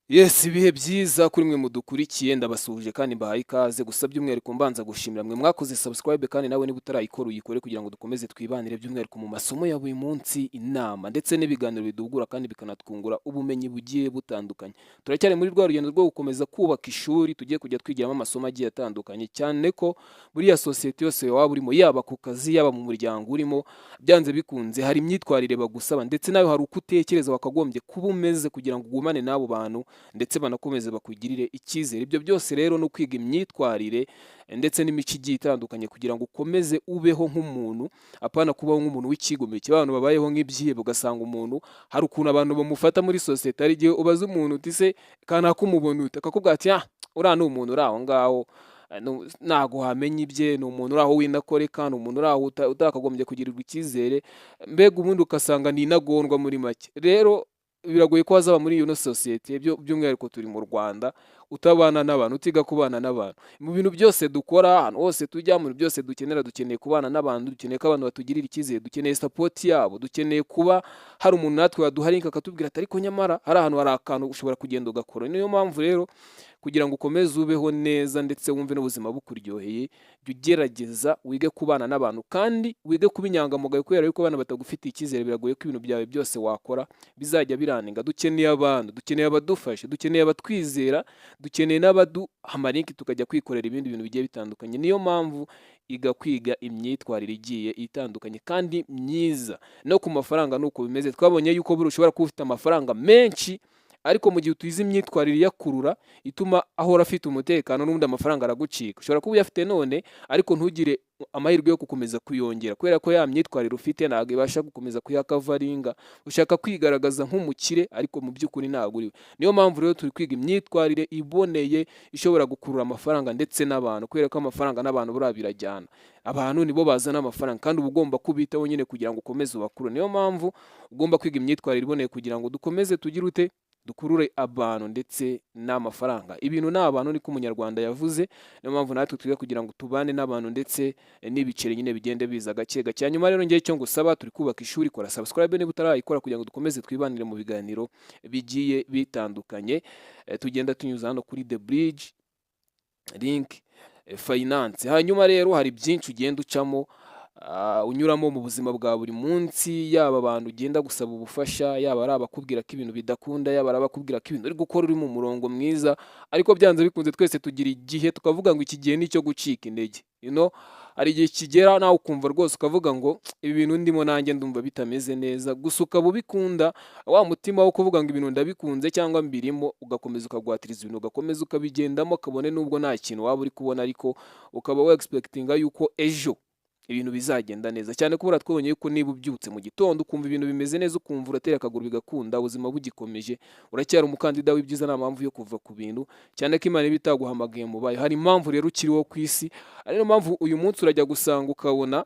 Yes, ibihe byiza kuri mwe mudukurikiye. Ndabasuhuje kandi mbahaye ikaze. Gusa by'umwihariko mbanza gushimira mwe mwakoze subscribe, kandi nawe niba utarayikora uyikore kugira ngo dukomeze twibanire, by'umwihariko mu masomo ya buri munsi, inama ndetse n'ibiganiro biduhugura kandi bikanatwungura ubumenyi bugiye butandukanye. Turacyari muri rwa rugendo rwo gukomeza kubaka ishuri tugiye kujya twigiramo amasomo agiye atandukanye, cyane ko buriya sosiyete yose waba urimo, yaba ku kazi, yaba mu muryango urimo, byanze bikunze hari imyitwarire bagusaba, ndetse nawe hari uko utekereza wakagombye kuba umeze kugira ngo ugumane n'abo bantu ndetse banakomeze bakugirire icyizere. Ibyo byose rero ni ukwiga imyitwarire ndetse n'imico igiye itandukanye kugira ngo ukomeze ubeho nk'umuntu, apana kubaho nk'umuntu w'icyigomeke. Abantu babayeho nk'ibyihebe, ugasanga umuntu hari ukuntu abantu bamufata muri sosiyete. Hari igihe ubaza umuntu uti: "Se kanaka umubona ute?" Akakubwira ati: "Ah, uriya ni umuntu uri aho ngaho, ntago wamenya ibye, ni umuntu uri aho w'intakoreka, ni umuntu uri aho utakagombye kugirirwa icyizere." Mbega ubundi ugasanga ni intagondwa muri make. Rero biragoye ko wazaba muri ino sosiyete, by'umwihariko turi mu Rwanda, utabana n'abantu, utiga kubana n'abantu. Mu bintu byose dukora, ahantu hose tujya, mu bintu byose dukenera, dukeneye kubana n'abantu, dukeneye ko abantu batugirira icyizere, dukeneye support yabo, dukeneye kuba hari umuntu natwe waduha link akatubwira ati: "Ariko nyamara hari ahantu hari akantu ushobora kugenda ugakora." Niyo mpamvu rero, kugira ngo ukomeze ubeho neza ndetse wumve n'ubuzima bukuryoheye, jya ugerageza wige kubana n'abantu kandi wige kuba inyangamugayo, kubera yuko abana batagufitiye icyizere biragoye ko ibintu byawe byose wakora bizajya biraninga. Dukeneye abantu, dukeneye abadufasha, dukeneye abatwizera, dukeneye n'abaduha amalink tukajya kwikorera ibindi bintu bigiye bitandukanye. Niyo mpamvu iga kwiga imyitwarire igiye itandukanye kandi myiza. No ku mafaranga nuko bimeze. Twabonye yuko buri ushobora kuba ufite amafaranga menshi, ariko mu gihe utize imyitwarire iyakurura ituma ahora afite umutekano, n'ubundi amafaranga aragucika. Ushobora kuba uyafite none, ariko ntugire amahirwe yo gukomeza kuyongera, kubera ko ya myitwarire ufite ntabwo ibasha gukomeza kuyakavaringa. Ushaka kwigaragaza nk'umukire, ariko mu by'ukuri ntabwo uriwe. Niyo mpamvu rero turi kwiga imyitwarire iboneye ishobora gukurura amafaranga ndetse n'abantu, kubera ko amafaranga n'abantu buriya birajyana. Abantu nibo bazana amafaranga, kandi uba ugomba kubitaho nyine kugira ngo ukomeze ubakurure. Niyo mpamvu ugomba kwiga imyitwarire iboneye kugira ngo dukomeze tugire ute? Dukurure abantu ndetse n'amafaranga. Ibintu ni abantu, niko Umunyarwanda yavuze. Niyo mpamvu natwe twiga kugira ngo tubane n'abantu ndetse n'ibiceri nyine bigende biza gake gake. Hanyuma rero ngewe icyo ngusaba, turi kubaka ishuri, kora subscribe niba utarayikora kugira ngo dukomeze twibanire mu biganiro bigiye bitandukanye. Tugenda tunyuza hano kuri The Bridge Link Finance. Hanyuma rero hari byinshi ugenda ucamo, unyuramo mu buzima bwa buri munsi, yaba abantu ugenda gusaba ubufasha, yaba ari abakubwira ko ibintu bidakunda, yaba ari abakubwira ko ibintu uri gukora uri mu murongo mwiza. Ariko byanze bikunze twese tugira igihe tukavuga ngo iki gihe ni icyo gucika intege. Hari igihe kigera nawe ukumva rwose ukavuga ngo ibi bintu ndimo nanjye ndumva bitameze neza, gusa ukaba ubikunda, wa mutima wo kuvuga ngo ibintu ndabikunze cyangwa mbirimo, ugakomeza ukagwatiriza ibintu, ugakomeza ukabigendamo, kabone nubwo nta kintu waba uri kubona, ariko ukaba we expectinga yuko ejo ibintu bizagenda neza, cyane ko buriya twabonye yuko niba ubyutse mu gitondo ukumva ibintu bimeze neza, ukumva uratera akaguru bigakunda, ubuzima bugikomeje, uracyari umukandida w'ibyiza. Nta mpamvu yo kuva ku bintu, cyane ko Imana iba itaguhamagaye mu bayo. Hari impamvu rero ukiriho ku isi. Ari niyo mpamvu uyu munsi urajya gusanga ukabona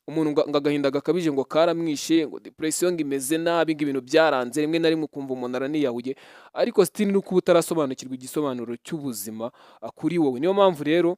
umuntu ngo agahinda gakabije ngo karamwishe, ngo depression ngo imeze nabi, ngo ibintu byaranze. Rimwe na rimwe ukumva umuntu araniyahuye, ariko still ni uko uba utarasobanukirwa igisobanuro cy'ubuzima kuri wowe. Niyo mpamvu rero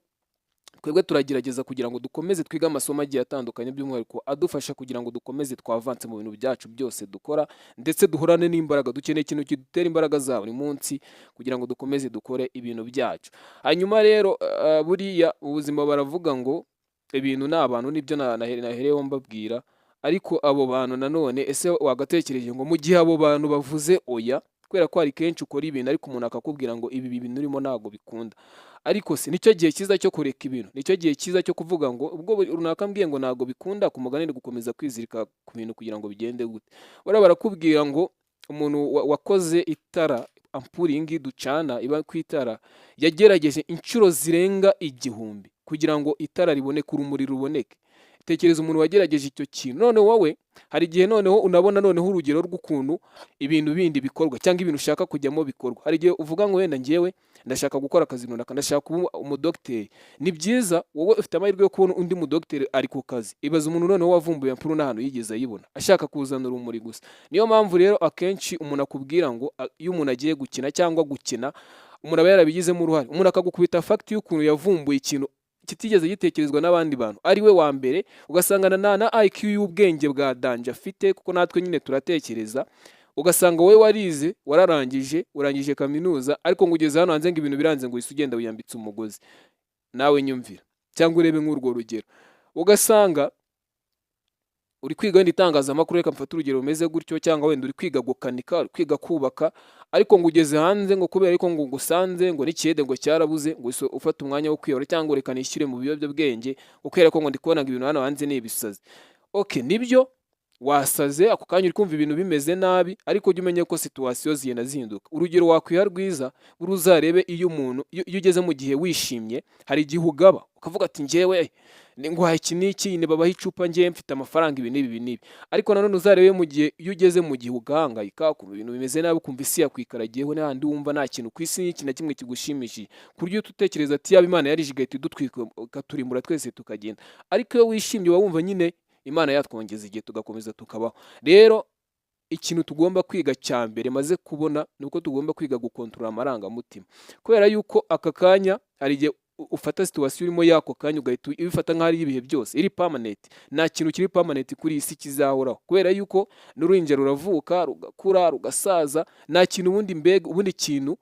twebwe turagerageza kugira ngo dukomeze twige amasomo agiye atandukanye, by'umwihariko adufasha kugira ngo dukomeze twavanse mu bintu byacu byose dukora, ndetse duhorane n'imbaraga. Dukeneye ikintu kidutera imbaraga za buri munsi kugira ngo dukomeze dukore ibintu byacu. Hanyuma rero buriya ubuzima baravuga ngo ibintu ni abantu, nibyo nahereyeho mbabwira. Ariko abo bantu nanone, ese wagatekereje ngo mu gihe abo bantu bavuze oya? Kubera ko hari kenshi ukora ibintu, ariko umuntu akakubwira ngo ibi bintu urimo ntabwo bikunda. Ariko se nicyo gihe cyiza cyo kureka ibintu? Nicyo gihe cyiza cyo kuvuga ngo ubwo runaka mbwiye ngo ntabwo bikunda, ku mugani ni gukomeza kwizirika ku bintu kugira ngo bigende gute? Buriya barakubwira ngo umuntu wakoze itara, ampoule iyi ngiyi ducana iba ku itara, yagerageje inshuro zirenga 1000 kugira ngo itara riboneke, urumuri ruboneke. Tekereza umuntu wagerageje icyo kintu. None wowe hari igihe noneho unabona noneho urugero rw'ukuntu ibintu bindi bikorwa cyangwa ibintu ushaka kujyamo bikorwa. Hari igihe uvuga ngo wenda njyewe ndashaka gukora akazi runaka, ndashaka kuba umudogiteri. Ni byiza, wowe ufite amahirwe yo kubona undi mudogiteri ari ku kazi. Ibaza umuntu noneho wavumbuye ampoule n'ahantu yigeze ayibona, ashaka kuzana urumuri gusa. Niyo mpamvu rero akenshi umuntu akubwira ngo iyo umuntu agiye gukina cyangwa gukina, umuntu aba yarabigizemo uruhare. Umuntu akagukubita fact y'ukuntu yavumbuye ikintu kitigeze gitekerezwa n'abandi bantu, ari we wa mbere, ugasanga na IQ y'ubwenge bwa danger afite, kuko natwe nyine turatekereza. Ugasanga wowe warize, wararangije, urangije kaminuza, ariko ngo ugeze hano hanze ngo ibintu biranze, ngo uhise ugenda wiyambitse umugozi. Nawe nyumvira cyangwa urebe nk'urwo rugero. Ugasanga uri kwiga wenda itangazamakuru, reka mfate urugero rumeze gutyo, cyangwa wenda uri kwiga gukanika, uri kwiga kubaka, ariko ngo ugeze hanze ngo kubera ariko ngo ngusanze ngo n'ikiyede ngo cyarabuze, ngo uhise ufata umwanya wo kwiyahura, cyangwa reka nishyure mu biyobyabwenge, ngo kubera ko ngo ndi kubona ngo ibintu hano hanze ni ibisazi. Okay, nibyo, wasaze ako kanya, uri kumva ibintu bimeze nabi, ariko ujye umenya ko situation zigenda zihinduka. Urugero wakwiha rwiza buri, uzarebe iyo umuntu iyo ugeze mu gihe wishimye, hari igihe ugaba ukavuga ati: "Njyewe nguhaye iki n'iki, nibabaha icupa, njyewe mfite amafaranga, ibi n'ibi, ibi n'ibi." Ariko nanone uzarebe mu gihe iyo ugeze mu gihe ugahangayika, ukumva ibintu bimeze nabi, ukumva isi yakwikaragiyeho, n'ahandi wumva nta kintu ku isi n'iki na kimwe kigushimishije, ku buryo uhita utekereza ati: "Yaba Imana yarije igahita idutwika, ikaturimbura twese tukagenda." Ariko iyo wishimye, uba wumva nyine Imana yatwongeza igihe tugakomeza tukabaho. Rero ikintu tugomba kwiga cya mbere maze kubona ni uko tugomba kwiga gukontorora amarangamutima, kubera yuko aka kanya hari igihe ufata situation urimo y'ako kanya ugahita ubifata nk'aho ari ibihe byose, iri permanent. Nta kintu kiri permanent kuri iyi si kizahoraho, kubera yuko n'uruhinja ruravuka, rugakura, rugasaza. Nta kintu ubundi, mbega ubundi kintu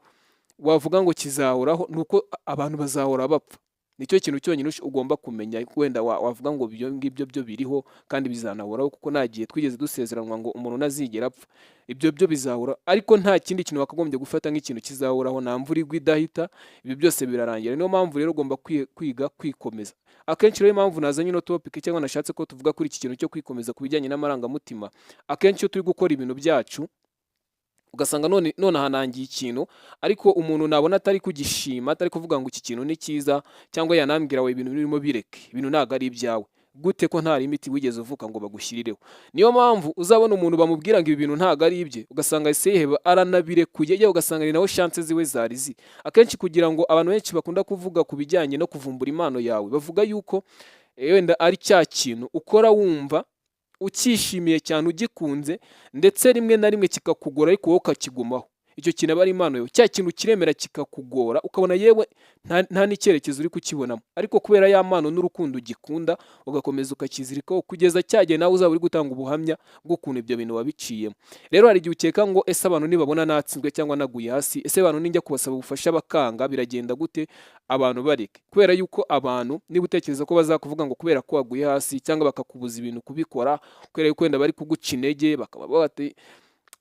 wavuga ngo kizahoraho ni uko abantu bazahora bapfa. Nicyo kintu cyonyine ugomba kumenya wenda wavuga ngo ibyo ngibyo byo biriho kandi bizanahoraho, kuko nta gihe twigeze dusezeranwa ngo umuntu ntazigera apfa. Ibyo byo bizahora, ariko nta kindi kintu wakagombye gufata nk'ikintu kizahoraho. Nta mvura igwa idahita, ibyo byose birarangira. Niyo mpamvu rero ugomba kwiga kwikomeza. Akenshi rero impamvu nazanye ino topic cyangwa nashatse ko tuvuga kuri iki kintu cyo kwikomeza ku bijyanye n'amarangamutima, akenshi iyo turi gukora ibintu byacu, ugasanga none hanangiye ikintu, ariko umuntu nabona atari kugishima, atari kuvuga ngo iki kintu ni cyiza, cyangwa yanambwira we ibintu birimo bireke, ibintu ntabwo ari ibyawe. Gute ko nta limit wigeze uvuka ngo bagushyirireho? Niyo mpamvu uzabona umuntu bamubwira ngo ibi bintu ntabwo ari ibye, ugasanga ahise yiheba, aranabirekuye, yewe ugasanga ni nawe chance ziwe zari ziri. Akenshi kugira ngo abantu benshi bakunda kuvuga ku bijyanye no kuvumbura impano yawe, bavuga yuko wenda ari cya kintu ukora wumva ukishimiye cyane, ugikunze, ndetse rimwe na rimwe kikakugora ariko wowe ukakigumaho. Icyo kintu aba ari impano yawe. Cya kintu kiremera kikakugora, ukabona yewe nta n'icyerekezo uri kukibonamo, ariko kubera ya mpano n'urukundo ugikunda, ugakomeza ukakizirikaho kugeza cya gihe nawe uzaba uri gutanga ubuhamya bw'ukuntu ibyo bintu wabiciyemo. Rero hari igihe ukeka ngo: "Ese abantu nibabona natsinzwe cyangwa naguye hasi? Ese abantu ninjya kubasaba ubufasha bakanga, biragenda gute? Abantu bareke." Kubera yuko abantu, niba utekereza ko bazakuvuga ngo kubera ko waguye hasi, cyangwa bakakubuza ibintu kubikora kubera yuko wenda bari kuguca intege, bakaba bati: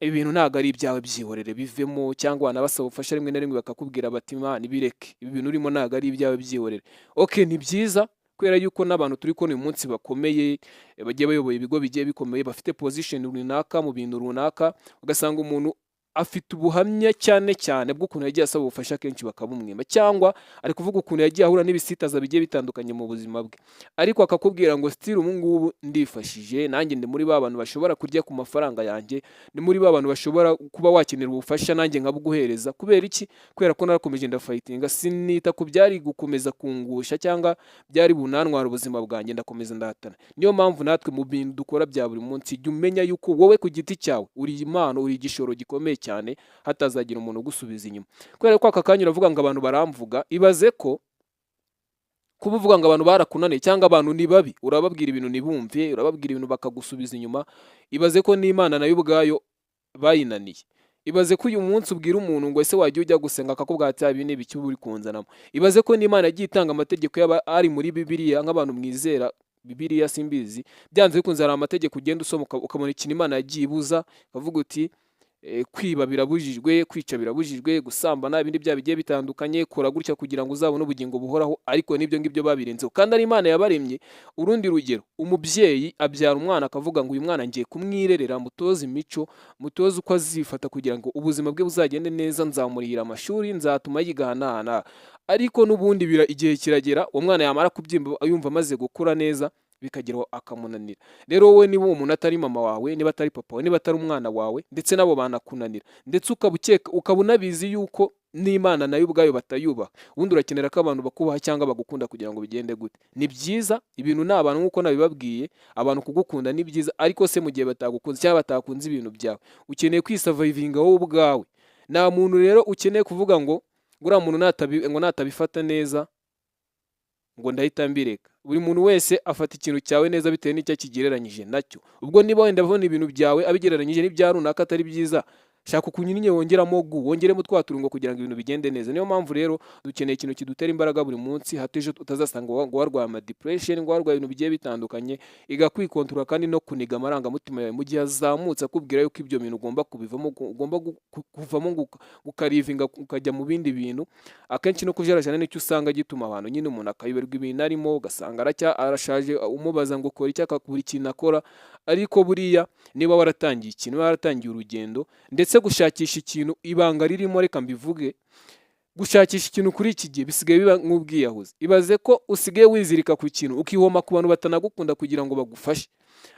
"Ibi bintu ntabwo ari ibyawe, byihorere, bivemo," cyangwa wanabasaba ubufasha rimwe na rimwe bakakubwira bati: "Imana ibireke, ibi bintu urimo ntabwo ari ibyawe, byihorere." Okay, ni byiza, kubera yuko n'abantu turi kubona uyu munsi bakomeye, bagiye bayoboye ibigo bigiye bikomeye, bafite position runaka mu bintu runaka, ugasanga umuntu afite ubuhamya cyane cyane bw'ukuntu yagiye asaba ubufasha kenshi bakabumwima, cyangwa ari kuvuga ukuntu yagiye ahura n'ibisitaza bigiye bitandukanye mu buzima bwe, ariko akakubwira ngo: "Still ubu ngubu ndifashije, nanjye ndi muri ba bantu bashobora kurya ku mafaranga yanjye, ni muri ba bantu bashobora kuba wakenera ubufasha nanjye nkabuguhereza." Kubera iki? Kubera ko narakomeje ndafightinga, sinita ku byari gukomeza kungusha cyangwa byari bunantwara ubuzima bwanjye, ndakomeza ndahatana. Niyo mpamvu natwe mu bintu dukora bya buri munsi, jya umenya yuko wowe ku giti cyawe uri impano, uri igishoro gikomeye cyane, hatazagira umuntu ugusubiza inyuma. Kubera ko aka kanya uravuga ngo abantu baramvuga, ibaze ko kuba uvuga ngo abantu barakunaniye cyangwa abantu ni babi, urababwira ibintu ntibumve, urababwira ibintu bakagusubiza inyuma, ibaze ko n'Imana nayo ubwayo bayinaniye. Ibaze ko uyu munsi ubwira umuntu ngo: "Ese wajya ujya gusenga?" akakubwira ati: "Ibi ni ibiki uba uri kunzanamo?" Ibaze ko n'Imana yagiye itanga amategeko yaba ari muri Bibiliya. Nk'abantu mwizera Bibiliya, simbizi, byanze bikunze hari amategeko ugenda usoma ukabona ikintu Imana yagiye ibuza, ukavuga uti: "Kwiba birabujijwe, kwica birabujijwe, gusambana, ibindi byaha bigiye bitandukanye, kora gutya kugira ngo uzabone ubugingo buhoraho." Ariko n'ibyo ngibyo babirenzeho kandi ari Imana yabaremye. Urundi rugero, umubyeyi abyara umwana akavuga ngo: "Uyu mwana ngiye kumwirerera, mutoze imico, mutoze uko azifata kugira ngo ubuzima bwe buzagende neza, nzamurihira amashuri, nzatuma yiga aha n'aha n'aha." Ariko n'ubundi igihe kiragera, uwo mwana yamara kubyimba, yumva amaze gukura neza, bikageraho akamunanira. Rero wowe, niba uwo muntu atari mama wawe, niba atari papa wawe, niba atari umwana wawe, ndetse n'abo banakunanira, ndetse ukaba ukeka, ukaba unabizi yuko n'Imana nayo ubwayo batayubaha, ubundi urakenera ko abantu bakubaha cyangwa bagukunda kugira ngo bigende gute? Ni byiza, ibintu ni abantu. Nk'uko nabibabwiye, abantu kugukunda ni byiza, ariko se mu gihe batagukunze cyangwa batakunze ibintu byawe, ukeneye kwisurvivinga wowe ubwawe. Nta muntu rero ukeneye kuvuga ngo uriya muntu ngo natabifata neza. Ngo ndahita mbireka. Buri muntu wese afata ikintu cyawe neza bitewe n'icyo akigereranyije nacyo. Ubwo niba wenda abona ibintu byawe abigereranyije n'ibya runaka atari byiza, shaka ukuntu nyine wongeramo gu wongeremo twa turungo kugira ngo ibintu bigende neza. Niyo mpamvu rero dukeneye ikintu kidutera imbaraga buri munsi, hato ejo utazasanga ngo warwaye ama depression, ngo warwaye ibintu bigiye bitandukanye. Iga kwikontorora kandi no kuniga amarangamutima yawe mu gihe azamutse akubwira yuko ibyo bintu ugomba kubivamo, ugomba kuvamo ngo ukarivinga, ukajya mu bindi bintu. Akenshi no kujarajana nicyo usanga gituma abantu nyine umuntu akayoberwa ibintu arimo, ugasanga aracya arashaje, umubaza ngo ukora iki, akakubura ikintu akora. Ariko buriya niba waratangiye ikintu, niba waratangiye urugendo, ndetse gushakisha ikintu, ibanga ririmo, reka mbivuge, gushakisha ikintu kuri iki gihe bisigaye biba nk'ubwiyahuzi. Ibaze ko usigaye wizirika ku kintu, ukihoma ku bantu batanagukunda kugira ngo bagufashe,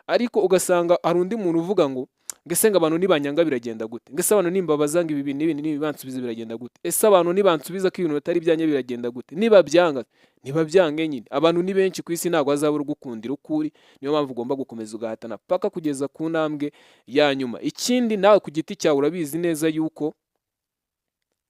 ariko ugasanga hari undi muntu uvuga ngo ese ngo abantu nibanyanga biragenda gute? Ngo ese abantu nimbabaza ngo ibi bintu n'ibi n'ibi bansubiza biragenda gute? Ese abantu nibansubiza ko ibintu batari ibyanjye biragenda gute? Nibabyanga, ntibabyange nyine. Abantu ni benshi ku isi, ntabwo hazabura ugukundira uko uri. Niyo mpamvu ugomba gukomeza ugahatana paka kugeza ku ntambwe ya nyuma. Ikindi, nawe ku giti cyawe urabizi neza yuko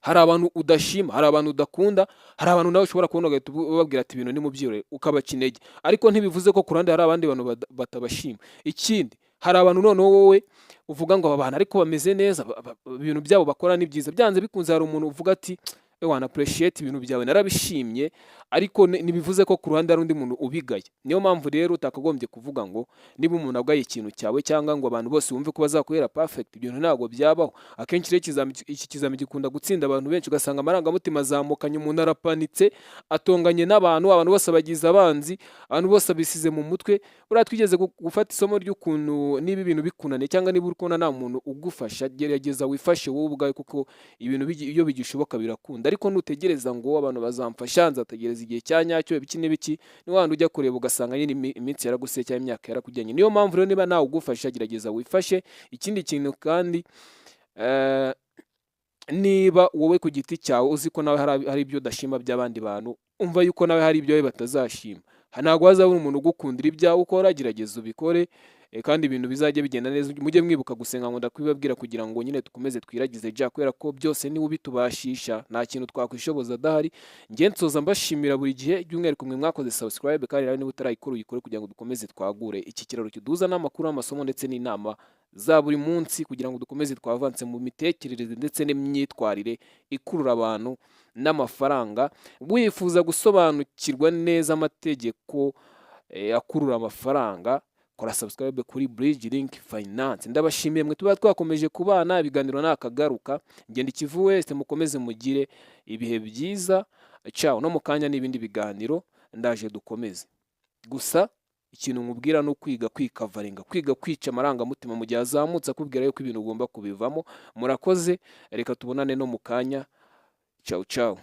hari abantu udashima, hari abantu udakunda, hari abantu nawe ushobora kubona ugahita ubabwira ati ibintu nimubyihorere, ukabaca intege. Ariko ntibivuze ko ku ruhande hari abandi bantu batabashima. Ikindi, hari abantu noneho wowe uvuga ngo aba bantu ariko bameze neza, ibintu byabo bakora ni byiza. Byanze bikunze hari umuntu uvuga ati ewana, appreciate ibintu byawe, narabishimye, ariko ntibivuze ko ku ruhande hari undi muntu ubigaye. Niyo mpamvu rero utakagombye kuvuga ngo niba umuntu agaye ikintu cyawe, cyangwa ngo abantu bose bumve ko bazakuhera perfect. Ibyo bintu ntabwo byabaho. Akenshi rero iki kizami gikunda gutsinda abantu benshi, ugasanga amarangamutima azamukanye, umuntu arapanitse, atonganye n'abantu, abantu bose abagize abanzi, abantu bose abisize mu mutwe. Buriya twigeze gufata isomo ry'ukuntu niba ibintu bikunaniye, cyangwa niba uri kubona nta muntu ugufasha, gerageza wifashe wowe ubwawe, kuko ibintu iyo bigishoboka birakunda. Ariko nutegereza ngo abantu bazamfasha, nzategereza igihe cya nyacyo, ibiki n'ibiki, ni wa wundi ujya kureba ugasanga nyine iminsi yaraguseye cyangwa imyaka yarakujyanye. Niyo mpamvu rero niba nawe ugufasha, gerageza wifashe. Ikindi kintu kandi, niba wowe ku giti cyawe uzi ko nawe hari ibyo udashima by'abandi bantu, umva yuko nawe hari ibyo batazashima. Ntabwo hazabura umuntu ugukundira ibyawe ukora. Gerageza ubikore, kandi ibintu bizajya bigenda neza. Mujye mwibuka gusenga, ngo ndakubibabwira kugira ngo nyine dukomeze twiragize Jah, kubera ko byose niwe ubitubashisha, nta kintu twakwishoboza adahari. Njye nsoza mbashimira buri gihe, by'umwihariko mwe mwakoze subscribe, kandi nawe niba utarayikora uyikore kugira ngo dukomeze twagure iki kiraro kiduhuza n'amakuru, amasomo ndetse n'inama za buri munsi, kugira ngo dukomeze twavanse mu mitekerereze ndetse n'imyitwarire ikurura abantu n'amafaranga. Wifuza gusobanukirwa neza amategeko akurura amafaranga, kora subscribe kuri Bridge Link Finance. Ndabashimiye mwe tuba twakomeje kubana, ibiganiro nakagaruka. Ngenda Ikivu West, mukomeze mugire ibihe byiza. Ciao, no mu kanya n'ibindi biganiro ndaje dukomeze. Gusa ikintu nkubwira ni ukwiga kwikavaringa, kwiga kwica amarangamutima mu gihe azamutse akubwira yuko ibintu ugomba kubivamo. Murakoze, reka tubonane no mu kanya. Ciao ciao.